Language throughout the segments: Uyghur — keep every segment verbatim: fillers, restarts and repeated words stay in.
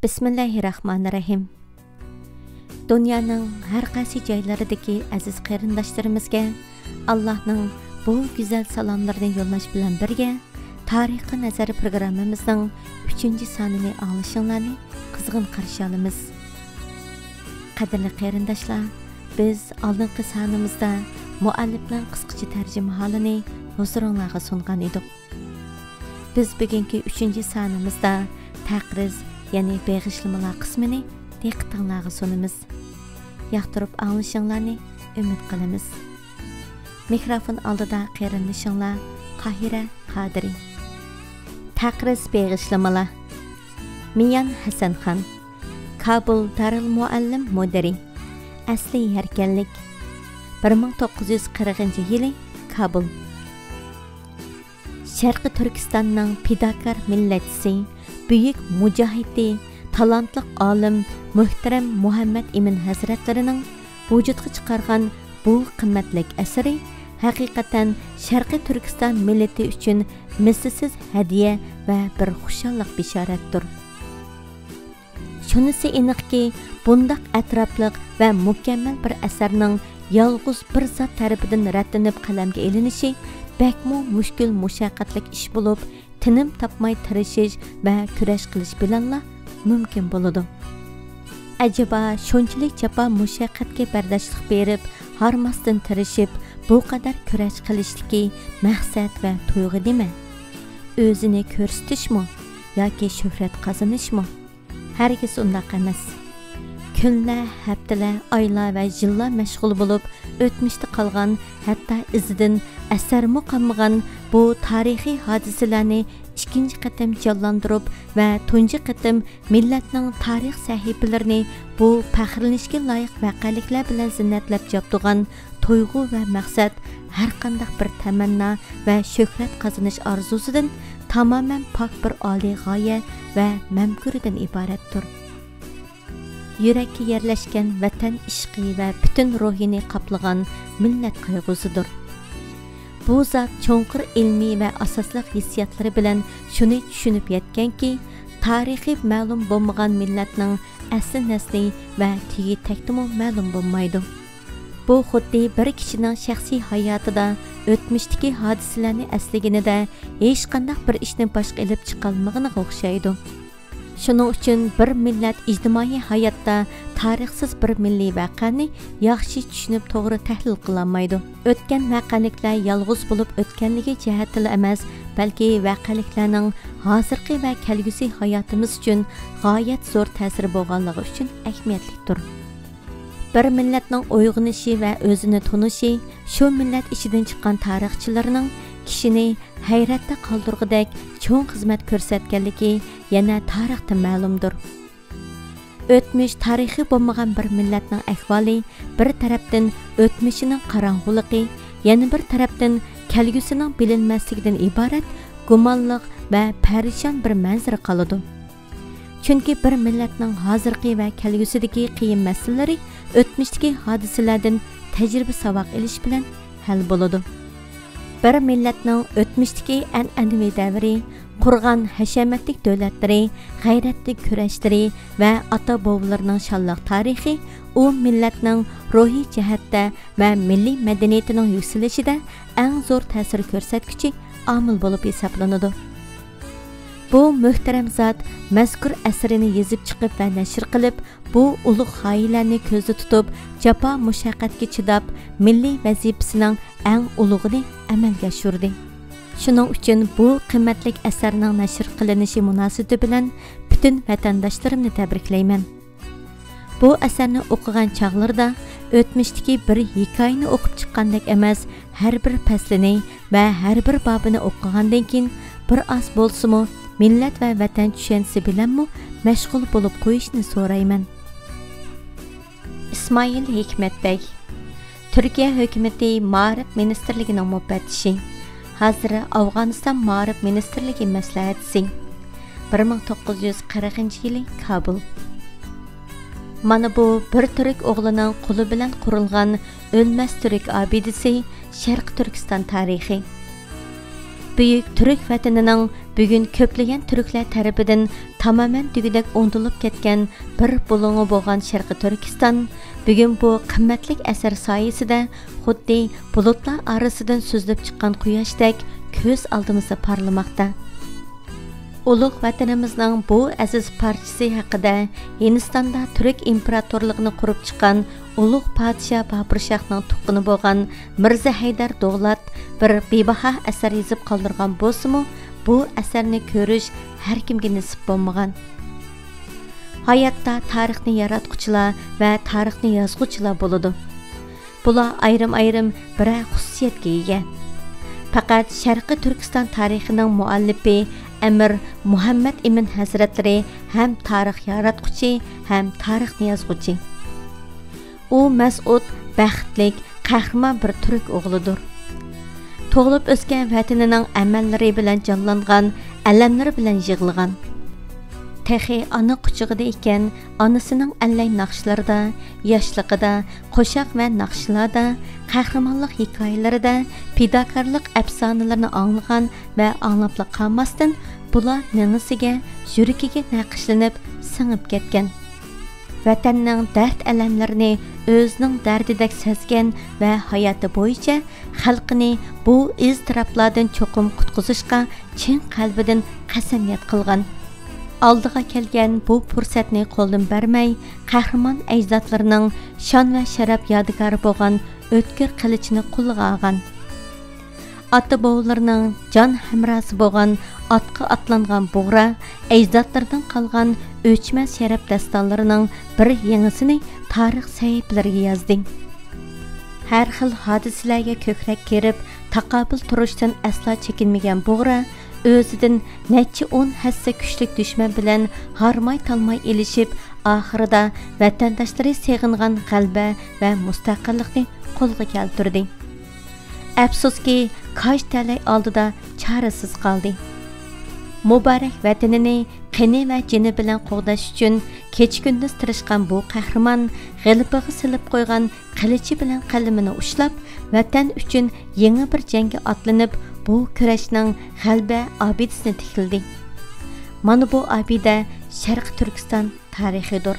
بىسمىللاھىرراھمانىرراھىم. دۇنيانىڭ ھەر قايسى جايلىرىدىكى ئەزىز قېرىنداشلىرىمىزگە ئاللاھنىڭ بۇ گۈزەل سالاملىرىنى يوللاش بىلەن بىرگە، تارىخقا نەزەر پروگراممىمىزنىڭ ئۈچىنچى سانىنى ئاڭلىشىڭلارنى قىزغىن قارشى ئالىمىز. قەدىرلىك قېرىنداشلار، بىز ئالدىنقى سانىمىزدا مۇئەللىپنىڭ قىسقىچە تەرجىمىھالىنى ھۇزۇرۇڭلارغا سۇنغان ئىدۇق. بىز بۈگۈنكى ئۈچىنچى سانىمىزدا تەقرىز، يەنى بېغىشلىمىلار قىسمىنى دىققىتىڭلارغا سۇنىمىز. ياقتۇرۇپ ئاڭلىشىڭلارنى ئۈمىد قىلىمىز. مىكروفون ئالدىدا قېرىندىشىڭلار قاھىرە قادىرى. تەقرىز بېغىشلىمىلار. مىيان ھەسەنخان. كابۇل دارىلمۇئەللىم مۇدىرى. ئەسلى يەركەنلىك. بىر مىڭ توققۇز يۈز قىرىقىنچى يىلى كابۇل. شەرقىي تۈركىستاننىڭ پىداكار مىللەتچىسى، بۈيۈك مۇجاھىدى، تالانتلىق ئالىم مۆھتەرەم مۇھەممەد ئىمىن ھەزرەتلىرىنىڭ ۋۇجۇدقا چىقارغان بۇ قىممەتلىك ئەسىرى ھەقىقەتەن شەرقىي تۈركىستان مىللىتى ئۈچۈن مىسلىسىز ھەدىيە ۋە بىر خۇشاللىق بېشارەتتۇر. شۇنىسى ئېنىقكى، بۇنداق ئەتراپلىق ۋە مۇكەممەل بىر ئەسەرنىڭ يالغۇز بىر زات تەرىپىدىن رەتلىنىپ قەلەمگە ئېلىنىشى بەكمۇ مۈشكۈل مۇشەققەتلىك ئىش بولۇپ، تىنىم تاپماي تىرىشىش ۋە كۈرەش قىلىش بىلەنلا مۇمكىن بولىدۇ. ئەجەبا شۇنچىلىك جاپا مۇشەققەتكە بەرداشلىق بېرىپ، ھارماستىن تىرىشىپ، بۇ قەدەر كۈرەش قىلىشتىكى مەقسەت ۋە تۇيغۇ نېمە؟ ئۆزىنى كۆرسىتىشمۇ ياكى شۆھرەت قازىنىشمۇ؟ ھەرگىز ئۇنداق ئەمەس. كۈنلەر، ھەپتىلەر، ئايلار ۋە يىللار مەشغۇل بولۇپ، ئۆتمۈشتە قالغان، ھەتتا ئىزىدىن ئەسەرمۇ قالمىغان بۇ تارىخىي ھادىسىلەرنى ئىككىنچى قېتىم جانلاندۇرۇپ ۋە تۇنجى قېتىم مىللەتنىڭ تارىخ سەھىپىلىرىنى بۇ پەخىرلىنىشكە لايىق ۋەقەلىكلەر بىلەن زىننەتلەپ ياپتۇغان تۇيغۇ ۋە مەقسەت ھەرقانداق بىر تەمەننا ۋە شۆھرەت قازىنىش ئارزۇسىدىن تامامەن پاك بىر ئالىي غايە ۋە مەمكۇرىدىن ئىبارەتتۇر. يۈرەككە يەرلەشكەن ۋەتەن ئىشقى ۋە پۈتۈن روھىنى قاپلىغان مىللەت قايغۇسىدۇر. بۇ زات چوڭقۇر ئىلمىي ۋە ئاساسلىق ھېسسىياتلىرى بىلەن شۇنى چۈشىنىپ يەتكەنكى، تارىخى مەلۇم بولمىغان مىللەتنىڭ ئەسلى نەسلى ۋە تېگى تەكتىمۇ مەلۇم بولمايدۇ. بۇ خۇددى بىر كىشىنىڭ شەخسىي ھاياتىدا ئۆتمۈشتىكى ھادىسىلەرنى ئەسلىگىنىدە ھېچقانداق بىر ئىشنى باشقا ئېلىپ چىقالمىغىنىغا ئوخشايدۇ. شۇنىڭ ئۈچۈن بىر مىللەت ئىجتىمائىي ھاياتتا تارىخسىز بىر مىللىي ۋەقەنى ياخشى چۈشىنىپ توغرا تەھلىل قىلالمايدۇ. ئۆتكەن ۋەقەلىكلەر يالغۇز بولۇپ ئۆتكەنلىكى جەھەتتىلا ئەمەس، بەلكى ۋەقەلىكلەرنىڭ ھازىرقى ۋە كەلگۈسى ھاياتىمىز ئۈچۈن غايەت زور تەسىرى بولغانلىقى ئۈچۈن ئەھمىيەتلىكتۇر. بىر مىللەتنىڭ ئويغىنىشى ۋە ئۆزىنى تونۇشى شۇ مىللەت ئىچىدىن چىققان تارىخچىلارنىڭ كىشىنى ھەيرەتتە قالدۇرغۇدەك چوڭ خىزمەت كۆرسەتكەنلىكى يەنە تارىختىن مەلۇمدۇر. ئۆتمۈش تارىخى بولمىغان بىر مىللەتنىڭ ئەھۋالى بىر تەرەپتىن ئۆتمۈشىنىڭ قاراڭغۇلۇقى، يەنە بىر تەرەپتىن كەلگۈسىنىڭ بىلىنمەسلىكىدىن ئىبارەت گۇمانلىق ۋە پەرىشان بىر مەنزىرە قالىدۇ. چۈنكى بىر مىللەتنىڭ ھازىرقى ۋە كەلگۈسىدىكى قىيىن مەسىلىلىرى ئۆتمۈشتىكى ھادىسىلەردىن تەجرىبە ساۋاق ئېلىش بىلەن ھەل بولىدۇ. بىر مىللەتنىڭ ئۆتمۈشتىكى ئەنئەنىۋى دەۋرى، قۇرغان ھەشەمەتلىك دۆلەتلىرى، غەيرەتلىك كۈرەشلىرى ۋە ئاتا-بوۋىلىرىنىڭ شانلىق تارىخى ئۇ مىللەتنىڭ روھىي جەھەتتە ۋە مىللىي مەدەنىيىتىنىڭ يۈكسىلىشىدە ئەڭ زور تەسىر كۆرسەتكۈچى ئامىل بولۇپ ھېسابلىنىدۇ. بۇ مۆھتەرەم زات مەزكۇر ئەسىرىنى يېزىپ چىقىپ ۋە نەشر قىلىپ، بۇ ئۇلۇغ غايىلەرنى كۆزدە تۇتۇپ، جاپا مۇشەققەتكە چىداپ، مىللىي ۋەزىپىسىنىڭ ئەڭ ئۇلۇغىنى ئەمەلگە ئاشۇردى. شۇنىڭ ئۈچۈن بۇ قىممەتلىك ئەسەرنىڭ نەشر قىلىنىشى مۇناسىۋىتى بىلەن پۈتۈن ۋەتەنداشلىرىمنى تەبرىكلەيمەن. بۇ ئەسەرنى ئوقۇغان چاغلىرىدا ئۆتمۈشتىكى بىر ھېكايىنى ئوقۇپ چىققاندەك ئەمەس، ھەر بىر پەسلىنى ۋە ھەر بىر بابىنى ئوقۇغاندىن كېيىن، بىر ئاز بولسىمۇ مىللەت ۋە ۋەتەن چۈشەنچىسى بىلەنمۇ مەشغۇل بولۇپ قويۇشنى سورايمەن. ئىسمائىل ھېكمەت بەگ، تۈركىيە ھۆكۈمىتى مائارىپ مىنىستىرلىكىنىڭ مۇپەتتىشى، ھازىر ئافغانىستان مائارىپ مىنىستىرلىكى مەسلىھەتچىسى، بىر مىڭ توققۇز يۈز قىرىقىنچى يىلى كابۇل. مانا بۇ بىر تۈرك ئوغلىنىڭ قولى بىلەن قۇرۇلغان ئۆلمەس تۈرك ئابىدىسى، شەرقىي تۈركىستان تارىخى. بۈيۈك تۈرك ۋەتىنىنىڭ بۈگۈن كۆپلىگەن تۈركلەر تەرىپىدىن تامامەن دېگۈدەك ئۇنتۇلۇپ كەتكەن بىر بۇلۇڭى بولغان شەرقىي تۈركىستان بۈگۈن بۇ قىممەتلىك ئەسەر سايىسىدە خۇددى بۇلۇتلار ئارىسىدىن سۈزۈلۈپ چىققان قۇياشتەك كۆز ئالدىمىزدا پارلىماقتا. ئۇلۇغ ۋەتىنىمىزنىڭ بۇ ئەزىز پارچىسى ھەققىدە ھىندىستاندا تۈرك ئىمپېراتورلۇقىنى قۇرۇپ چىققان ئۇلۇغ پادىشاھ بابۇر شاھنىڭ تۇغقىنى بولغان مىرزا ھەيدەر دوغلات بىر بىباھا ئەسەر يېزىپ قالدۇرغان بولسىمۇ، بۇ ئەسەرنى كۆرۈش ھەر كىمگە نېسىپ بولمىغان. ھاياتتا تارىخنى ياراتقۇچىلار ۋە تارىخنى يازغۇچىلار بولىدۇ. بۇلار ئايرىم-ئايرىم بىرەر خۇسۇسىيەتكە ئىگە. پەقەت شەرقىي تۈركىستان تارىخىنىڭ مۇئەللىپى ئەمىر مۇھەممەد ئىمىن ھەزرەتلىرى ھەم تارىخ ياراتقۇچى، ھەم تارىخنى يازغۇچى. ئۇ مەسئۇد، بەختلىك، قەھرىمان بىر تۈرك ئوغلىدۇر. تۇغۇلۇپ ئۆسكەن ۋەتىنىنىڭ ئەمەللىرى بىلەن جانلانغان، ئەلەملىرى بىلەن يىغلىغان. تېخى ئانا قۇچىقىدا ئىكەن، ئانىسىنىڭ ئەللەي ناخشىلىرىدا، ياشلىقىدا، قوشاق ۋە ناخشىلاردا، قەھرىمانلىق ھېكايىلىرىدە، پىداكارلىق ئەپسانىلىرىنى ئاڭلىغان ۋە ئاڭلاپلا قالماستىن، بۇلار مېڭىسىگە، يۈرىكىگە نەقىشلىنىپ سىڭىپ كەتكەن. ۋەتەننىڭ دەرد-ئەلەملىرىنى ئۆزىنىڭ دەردىدەك سەزگەن ۋە ھاياتى بويىچە خەلقىنى بۇ ئىزتىراپلاردىن چوقۇم قۇتقۇزۇشقا چىن قەلبىدىن قەسەمياد قىلغان. ئالدىغا كەلگەن بۇ پۇرسەتنى قولدىن بەرمەي، قەھرىمان ئەجدادلىرىنىڭ شان ۋە شەرەپ يادىكارى بولغان ئۆتكۈر قىلىچىنى قولىغا ئالغان. ئاتا-بوۋىلىرىنىڭ جان ھەمراھى بولغان ئاتقا ئاتلانغان بۇغرا، ئەجدادلىرىدىن قالغان ئۆچمەس شەرەپ داستانلىرىنىڭ بىر يېڭىسىنى تارىخ سەھىپىلىرىگە يازدى. ھەر خىل ھادىسىلەرگە كۆكرەك كېرىپ، تاقابىل تۇرۇشتىن ئەسلا چېكىنمىگەن بۇغرا، ئۆزىدىن نەچچە ئون ھەسسە كۈچلۈك دۈشمەن بىلەن ھارماي-تالماي ئېلىشىپ، ئاخىرىدا ۋەتەنداشلىرى سېغىنغان غەلىبە ۋە مۇستەقىللىقنى قولغا كەلتۈردى. ئەپسۇسكى، كاج تەلەي ئالدىدا چارىسىز قالدى. مۇبارەك ۋەتىنىنى قېنى ۋە جېنى بىلەن قوغداش ئۈچۈن كېچە-كۈندۈز تىرىشقان بۇ قەھرىمان غېلىبىغا سېلىپ قويغان قىلىچى بىلەن قەلىمىنى ئۇشلاپ، ۋەتەن ئۈچۈن يېڭى بىر جەڭگە ئاتلىنىپ، بۇ كۈرەشنىڭ غەلىبە ئابىدىسىنى تىكلىدى. مانا بۇ ئابىدە شەرقىي تۈركىستان تارىخىدۇر.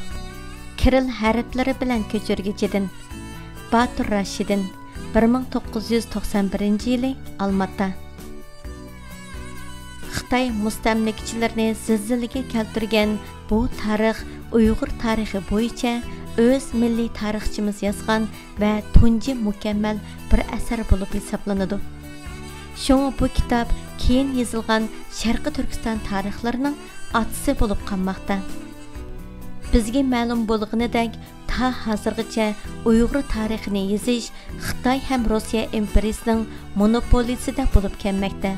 كىرىل ھەرپلىرى بىلەن كۆچۈرگۈچىدىن. باتۇر راشىدىن، بىر مىڭ توققۇز يۈز توقسان بىرىنچى يىلى ئالماتا. خىتاي مۇستەملىكىچىلىرىنى زىلزىلىگە كەلتۈرگەن بۇ تارىخ ئۇيغۇر تارىخى بويىچە ئۆز مىللىي تارىخچىمىز يازغان ۋە تۇنجى مۇكەممەل بىر ئەسەر بولۇپ ھېسابلىنىدۇ. شۇڭا بۇ كىتاب كېيىن يېزىلغان شەرقىي تۈركىستان تارىخلىرىنىڭ ئاتىسى بولۇپ قالماقتا. بىزگە مەلۇم بولغىنىدەك، تا ھازىرغىچە ئۇيغۇر تارىخىنى يېزىش خىتاي ھەم روسىيە ئىمپېرىيىسىنىڭ مونوپولىيىسىدە بولۇپ كەلمەكتە.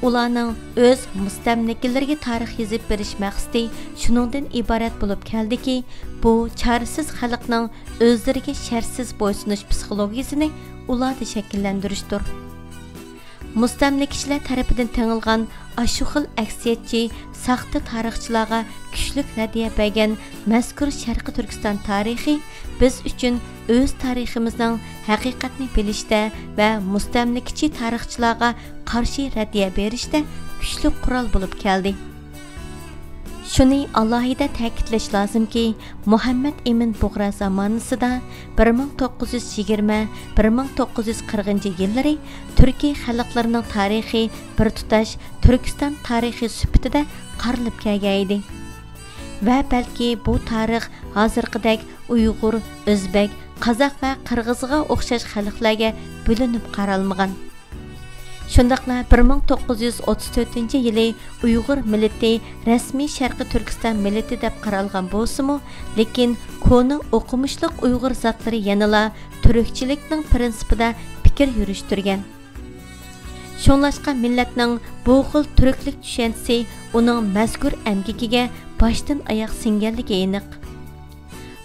ئۇلارنىڭ ئۆز مۇستەملىكىلىرىگە تارىخ يېزىپ بېرىش مەقسىتى شۇنىڭدىن ئىبارەت بولۇپ كەلدىكى، بۇ چارىسىز خەلقنىڭ ئۆزلىرىگە شەرتسىز بويسۇنۇش پسىخولوگىيىسىنى ئۇلاردا شەكىللەندۈرۈشتۇر. مۇستەملىكىچىلەر تەرىپىدىن تېڭىلغان ئاشۇ خىل ئەكسىيەتچى، ساختا تارىخچىلارغا كۈچلۈك رەددىيە بەرگەن مەزكۇر شەرقىي تۈركىستان تارىخى بىز ئۈچۈن ئۆز تارىخىمىزنىڭ ھەقىقەتنى بىلىشتە ۋە مۇستەملىكىچى تارىخچىلارغا قارشى رەددىيە بېرىشتە كۈچلۈك قورال بولۇپ كەلدى. شۇنى ئالاھىدە تەكىتلەش لازىمكى، مۇھەممەد ئىمىن بۇغرا زامانىسىدا، بىر مىڭ توققۇز يۈز يىگىرمە، بىر مىڭ توققۇز يۈز قىرىقىنچى يىللىرى تۈركىي خەلقلىرىنىڭ تارىخى بىر تۇتاش تۈركىستان تارىخى سۈپىتىدە قارىلىپ كەلگەن ئىدى. ۋە بەلكى بۇ تارىخ ھازىرقىدەك ئۇيغۇر، ئۆزبەك، قازاق ۋە قىرغىزغا ئوخشاش خەلقلەرگە بۆلۈنۈپ قارالمىغان. شۇنداقلا بىر مىڭ توققۇز يۈز ئوتتۇز تۆتىنچى يىلى ئۇيغۇر مىللىتى رەسمىي شەرقىي تۈركىستان مىللىتى دەپ قارالغان بولسىمۇ، لېكىن كونا ئوقۇمۇشلۇق ئۇيغۇر زاتلىرى يەنىلا تۈركچىلىكنىڭ پىرىنسىپىدا پىكىر يۈرۈشتۈرگەن. شۇڭلاشقا مىللەتنىڭ بۇ خىل تۈركلۈك چۈشەنچىسى ئۇنىڭ مەزكۇر ئەمگىكىگە باشتىن ئاياغ سىڭگەنلىكى ئېنىق.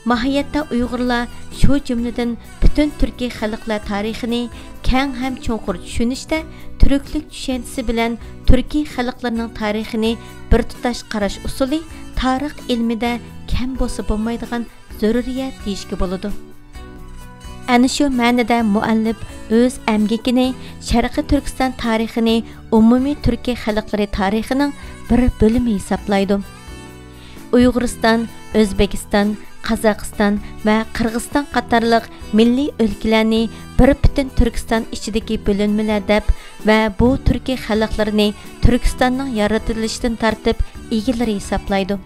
ماھىيەتتە ئۇيغۇرلار، شۇ جۈملىدىن پۈتۈن تۈركىي خەلقلەر تارىخىنى كەڭ ھەم چوڭقۇر چۈشىنىشتە، تۈركلۈك چۈشەنچىسى بىلەن تۈركىي خەلقلىرىنىڭ تارىخىنى بىر تۇتاش قاراش ئۇسۇلى تارىخ ئىلمىدە كەم بولسا بولمايدىغان زۆرۈرىيەت دېيىشكە بولىدۇ. ئەنە شۇ مەنىدە مۇئەللىپ ئۆز ئەمگىكىنى شەرقىي تۈركىستان تارىخىنى ئومۇمىي تۈركىي خەلقلىرى تارىخىنىڭ بىر بۆلۈمى ھېسابلايدۇ. ئۇيغۇرىستان، ئۆزبېكىستان، قازاقىستان ۋە قىرغىزىستان قاتارلىق مىللىي ئۆلكىلەرنى بىر پۈتۈن تۈركىستان ئىچىدىكى بۆلۈنمىلەر دەپ ۋە بۇ تۈركىي خەلقلىرىنى تۈركىستاننىڭ يارىتىلىشىدىن تارتىپ ئىگىلىرى ھېسابلايدۇ.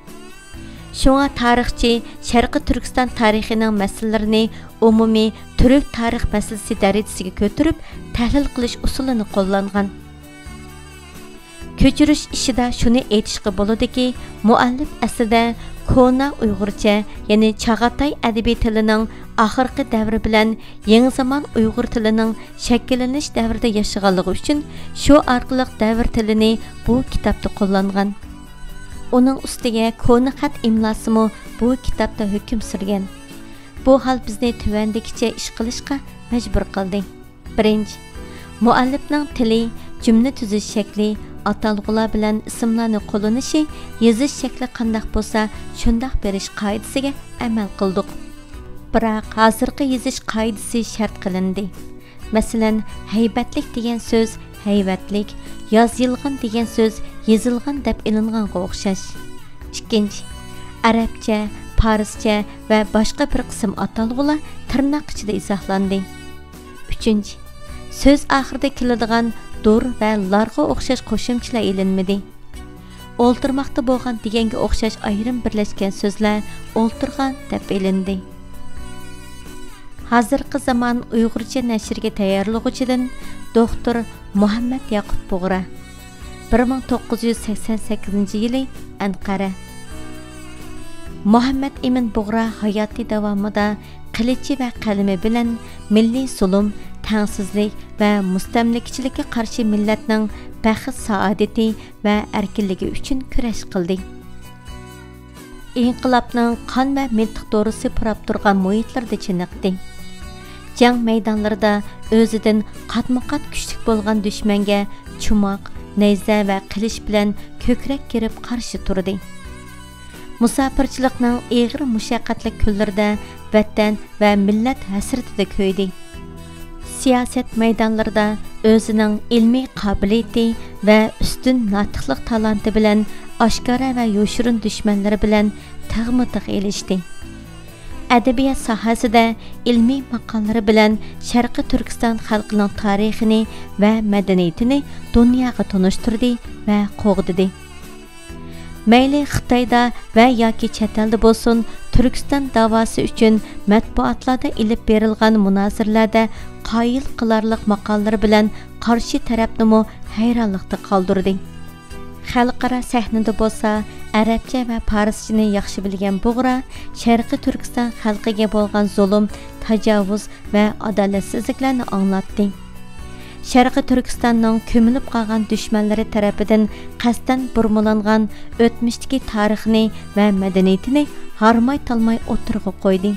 شۇڭا تارىخچى شەرقىي تۈركىستان تارىخىنىڭ مەسىلىلىرىنى ئومۇمىي تۈرك تارىخ مەسىلىسى دەرىجىسىگە كۆتۈرۈپ، تەھلىل قىلىش ئۇسۇلىنى قوللانغان. كۆچۈرۈش ئىشىدا شۇنى ئېيتىشقا بولىدۇكى، مۇئەللىپ ئەسلىدە كونا ئۇيغۇرچە، يەنى چاغاتاي ئەدەبىي تىلىنىڭ ئاخىرقى دەۋرى بىلەن يېڭى زامان ئۇيغۇر تىلىنىڭ شەكىللىنىش دەۋرىدە ياشىغانلىقى ئۈچۈن، شۇ ئارقىلىق دەۋر تىلىنى بۇ كىتابتا قوللانغان. ئۇنىڭ ئۈستىگە كونا خەت ئىملاسىمۇ بۇ كىتابتا ھۆكۈم سۈرگەن. بۇ ھال بىزنى تۆۋەندىكىچە ئىش قىلىشقا مەجبۇر قىلدى. بىرىنچى، مۇئەللىپنىڭ تىلى، جۈملە تۈزۈش شەكلى، ئاتالغۇلار بىلەن ئىسىملارنى قوللىنىشى، يېزىش شەكلى قانداق بولسا، شۇنداق بېرىش قائىدىسىگە ئەمەل قىلدۇق. بىراق، ھازىرقى يېزىش قائىدىسى شەرت قىلىندى. مەسىلەن، ھەيبەتلىك دېگەن سۆز ھەيۋەتلىك، يازىلغان دېگەن سۆز يېزىلغان دەپ ئېلىنغانغا ئوخشاش. ئىككىنچى، ئەرەبچە، پارسچە ۋە باشقا بىر قىسىم ئاتالغۇلار تىرناق ئىچىدە ئىزاھلاندى. ئۈچىنچى، سۆز ئاخىرىدا كېلىدىغان دۇر ۋە لارغا ئوخشاش قوشۇمچىلار ئېلىنمىدى. ئولتۇرماقتا بولغان دېگەنگە ئوخشاش ئايرىم بىرلەشكەن سۆزلەر ئولتۇرغان دەپ ئېلىندى. ھازىرقى زامان ئۇيغۇرچە نەشرىگە تەييارلىغۇچىدىن دوختۇر مۇھەممەد ياقۇپ بۇغرا، بىر مىڭ توققۇز يۈز سەكسەن سەككىزىنچى يىلى ئەنقەرە. مۇھەممەد ئىمىن بۇغرا ھاياتى داۋامىدا قىلىچى ۋە قەلىمى بىلەن مىللىي زۇلۇم، تەڭسىزلىك ۋە مۇستەملىكىچىلىككە قارشى مىللەتنىڭ بەخت-سائادىتى ۋە ئەركىنلىكى ئۈچۈن كۈرەش قىلدى. ئىنقىلابنىڭ قان ۋە مىلتىق دورىسى پۇراپ تۇرغان مۇھىتلىرىدا چېنىقتى. جەڭ مەيدانلىرىدا ئۆزىدىن قاتمۇقات كۈچلۈك بولغان دۈشمەنگە چوماق، نەيزە ۋە قىلىچ بىلەن كۆكرەك كېرىپ قارشى تۇردى. مۇساپىرچىلىقنىڭ ئېغىر مۇشەققەتلىك كۈنلىرىدە ۋەتەن ۋە مىللەت ھەسرىتىدە كۆيدى. سىياسەت مەيدانلىرىدا ئۆزىنىڭ ئىلمىي قابىلىيىتى ۋە ئۈستۈن ناتىقلىق تالانتى بىلەن ئاشكارا ۋە يوشۇرۇن دۈشمەنلىرى بىلەن تىغمۇ تىغ ئېلىشتى. ئەدەبىيات ساھەسىدە ئىلمىي ماقالىلىرى بىلەن شەرقىي تۈركىستان خەلقىنىڭ تارىخىنى ۋە مەدەنىيىتىنى دۇنياغا تونۇشتۇردى ۋە قوغدىدى. مەيلى خىتايدا ۋە ياكى چەت ئەلدە بولسۇن، تۈركىستان داۋاسى ئۈچۈن مەتبۇئاتلاردا ئېلىپ بېرىلغان مۇنازىرىلەردە قايىل قىلارلىق ماقالىلىرى بىلەن قارشى تەرەپنىمۇ ھەيرانلىقتا قالدۇردى. خەلقئارا سەھنىدە بولسا ئەرەبچە ۋە پارسچىنى ياخشى بىلگەن بۇغرا شەرقىي تۈركىستان خەلقىگە بولغان زۇلۇم، تاجاۋۇز ۋە ئادالەتسىزلىكلەرنى ئاڭلاتتى. شەرقىي تۈركىستاننىڭ كۆمۈلۈپ قالغان دۈشمەنلىرى تەرىپىدىن قەستەن بۇرمىلانغان ئۆتمۈشتىكى تارىخىنى ۋە مەدەنىيىتىنى ھارماي-تالماي ئوتتۇرىغا قويدى.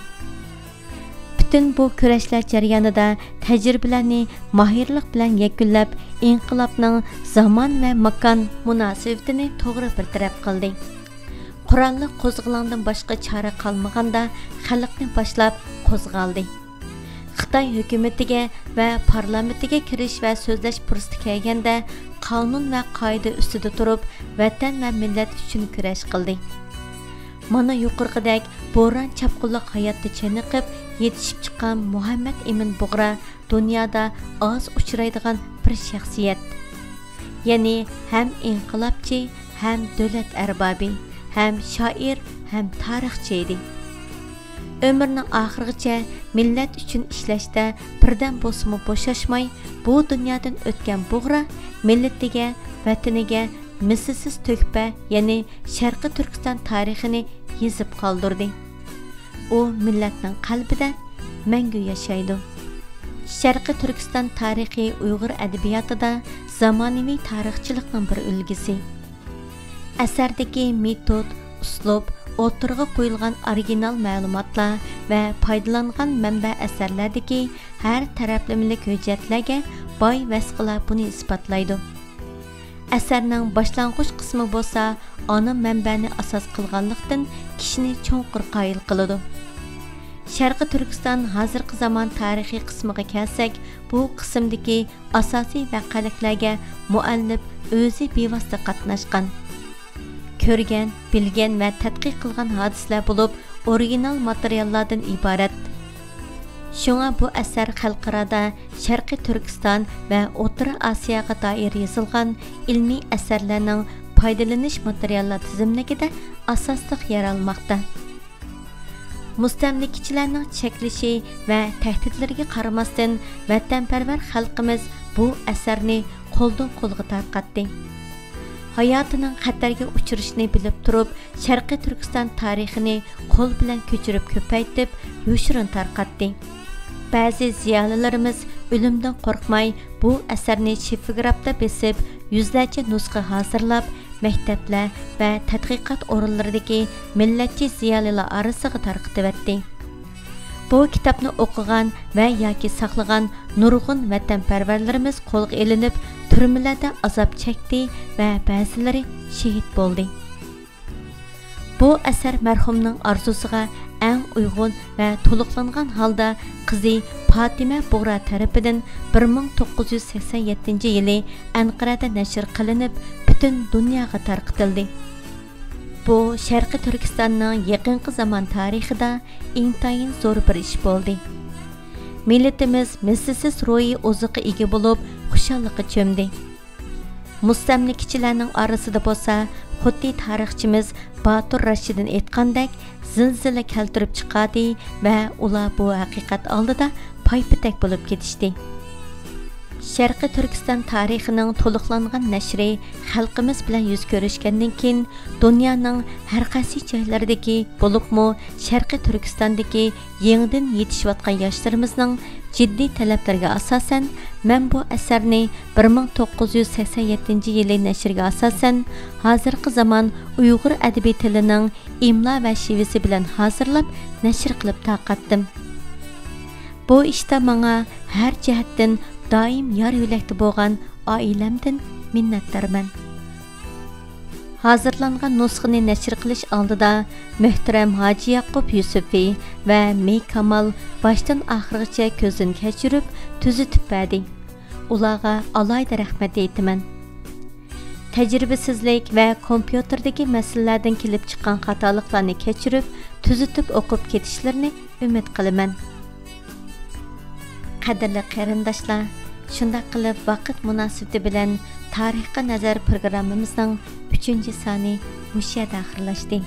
پۈتۈن بۇ كۈرەشلەر جەريانىدا تەجرىبىلەرنى ماھىرلىق بىلەن يەكۈنلەپ، ئىنقىلابنىڭ زامان ۋە ماكان مۇناسىۋىتىنى توغرا بىر تەرەپ قىلدى. قوراللىق قوزغىلاڭدىن باشقا چارە قالمىغاندا، خەلقنى باشلاپ قوزغالدى. خىتاي ھۆكۈمىتىگە ۋە پارلامېنتىگە كىرىش ۋە سۆزلەش پۇرسىتى كەلگەندە، قانۇن ۋە قائىدە ئۈستىدە تۇرۇپ، ۋەتەن ۋە مىللەت ئۈچۈن كۈرەش قىلدى. مانا يۇقىرىقىدەك بوران-چاپقۇنلۇق ھاياتتا چېنىقىپ يېتىشىپ چىققان مۇھەممەد ئىمىن بۇغرا دۇنيادا ئاز ئۇچرايدىغان بىر شەخسىيەت. يەنى ھەم ئىنقىلابچى، ھەم دۆلەت ئەربابى، ھەم شائىر، ھەم تارىخچى ئىدى. ئۆمرىنىڭ ئاخىرىغىچە مىللەت ئۈچۈن ئىشلەشتە بىردەم بولسىمۇ بوشاشماي، بۇ دۇنيادىن ئۆتكەن بۇغرا مىللىتىگە، ۋەتىنىگە مىسلىسىز تۆھپە، يەنى شەرقىي تۈركىستان تارىخىنى يېزىپ قالدۇردى. ئۇ مىللەتنىڭ قەلبىدە مەڭگۈ ياشايدۇ. شەرقىي تۈركىستان تارىخى ئۇيغۇر ئەدەبىياتىدا زامانىۋى تارىخچىلىقنىڭ بىر ئۈلگىسى. ئەسەردىكى مېتود، ئۇسلۇب، ئوتتۇرىغا قويۇلغان ئورىگىنال مەلۇماتلار ۋە پايدىلانغان مەنبە ئەسەرلەردىكى ھەر تەرەپلىمىلىك ھۆججەتلەرگە باي ۋەسقىلار بۇنى ئىسپاتلايدۇ. ئەسەرنىڭ باشلانغۇچ قىسمى بولسا ئانا مەنبەنى ئاساس قىلغانلىقتىن، كىشىنى چوڭقۇر قايىل قىلىدۇ. شەرقىي تۈركىستان ھازىرقى زامان تارىخىي قىسمىغا كەلسەك، بۇ قىسىمدىكى ئاساسىي ۋەقەلىكلەرگە مۇئەللىپ ئۆزى بىۋاسىتە قاتناشقان. كۆرگەن، بىلگەن ۋە تەتقىق قىلغان ھادىسىلەر بولۇپ، ئورىگىنال ماتېرىياللاردىن ئىبارەت. شۇڭا بۇ ئەسەر خەلقئارادا شەرقىي تۈركىستان ۋە ئوتتۇرا ئاسىياغا دائىر يېزىلغان ئىلمىي ئەسەرلەرنىڭ پايدىلىنىش ماتېرىياللار تىزىملىكىدە ئاساسلىق يەر ئالماقتا. مۇستەملىكىچىلەرنىڭ چەكلىشى ۋە تەھدىتلىرىگە قارىماستىن، ۋەتەنپەرۋەر خەلقىمىز بۇ ئەسەرنى قولدىن قولغا تارقاتتى. ھاياتىنىڭ خەتەرگە ئۇچرىشىنى بىلىپ تۇرۇپ، شەرقىي تۈركىستان تارىخىنى قول بىلەن كۆچۈرۈپ كۆپەيتىپ، يوشۇرۇن تارقاتتى. بەزى زىيالىيلىرىمىز ئۆلۈمدىن قورقماي، بۇ ئەسەرنى شىفىگراپتا بېسىپ، يۈزلەرچە نۇسخا ھازىرلاپ، مەكتەپلەر ۋە تەتقىقات ئورۇنلىرىدىكى مىللەتچى زىيالىيلار ئارىسىغا تارقىتىۋەتتى. بۇ كىتابنى ئوقۇغان ۋە ياكى ساقلىغان نۇرغۇن ۋەتەنپەرۋەرلىرىمىز قولغا ئېلىنىپ، تۈرمىلەردە ئازاب چەكتى ۋە بەزىلىرى شېھىت بولدى. بۇ ئەسەر مەرھۇمنىڭ ئارزۇسىغا ئەڭ ئۇيغۇن ۋە تولۇقلانغان ھالدا قىزى پاتىمە بۇغرا تەرىپىدىن بىر مىڭ توققۇز يۈز سەكسەن يەتتىنچى يىلى ئەنقەرەدە نەشر قىلىنىپ، پۈتۈن دۇنياغا تارقىتىلدى. بۇ شەرقىي تۈركىستاننىڭ يېقىنقى زامان تارىخىدا ئىنتايىن زور بىر ئىش بولدى. مىللىتىمىز مىسلىسىز روھىي ئوزۇققا ئىگە بولۇپ، خۇشاللىققا چۆمدى. مۇستەملىكىچىلەرنىڭ ئارىسىدا بولسا، خۇددى تارىخچىمىز باتۇر راشىدىن ئېيتقاندەك، زىلزىلە كەلتۈرۈپ چىقاردى ۋە ئۇلار بۇ ھەقىقەت ئالدىدا پايپېتەك بولۇپ كېتىشتى. شەرقىي تۈركىستان تارىخىنىڭ تولۇقلانغان نەشرى خەلقىمىز بىلەن يۈز كۆرۈشكەندىن كېيىن، دۇنيانىڭ ھەر قايسى جايلىرىدىكى، بولۇپمۇ شەرقىي تۈركىستاندىكى يېڭىدىن يېتىشىۋاتقان ياشلىرىمىزنىڭ جىددىي تەلەپلىرىگە ئاساسەن، مەن بۇ ئەسەرنى بىر مىڭ توققۇز يۈز سەكسەن يەتتىنچى يىلى نەشرگە ئاساسەن، ھازىرقى زامان ئۇيغۇر ئەدەبىي تىلىنىڭ ئىملا ۋە شېۋىسى بىلەن ھازىرلاپ، نەشر قىلىپ تارقاتتىم. بۇ ئىشتا ماڭا ھەر جەھەتتىن دائىم يار يۆلەكتە بولغان ئائىلەمدىن مىننەتدارمەن. ھازىرلانغان نۇسخىنى نەشر قىلىش ئالدىدا مۆھتەرەم ھاجى ياقۇپ يۈسۈپى ۋە مى كامال باشتىن ئاخىرغىچە كۆزدىن كەچۈرۈپ، تۈزىتىپ بەردى. ئۇلارغا ئالاھىدە رەھمەت ئېيتىمەن. تەجرىبىسىزلىك ۋە كومپيۇتېردىكى مەسىلىلەردىن كېلىپ چىققان خاتالىقلارنى كەچۈرۈپ، تۈزىتىپ ئوقۇپ كېتىشلىرىنى ئۈمىد قىلىمەن. قەدىرلىك قېرىنداشلار، شۇنداق قىلىپ ۋاقىت مۇناسىۋىتى بىلەن تارىخقا نەزەر پروگراممىمىزنىڭ ئۈچىنچى سانى مۇشۇ يەردە ئاخىرلاشتى.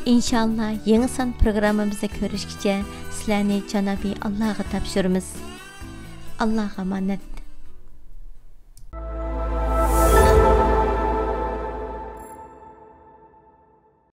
ئىنشاللا يېڭى سان پروگراممىمىزدا كۆرۈشكىچە سىلەرنى جانابى ئاللاغا تاپشۇرىمىز. ئاللاغا ئامانەت.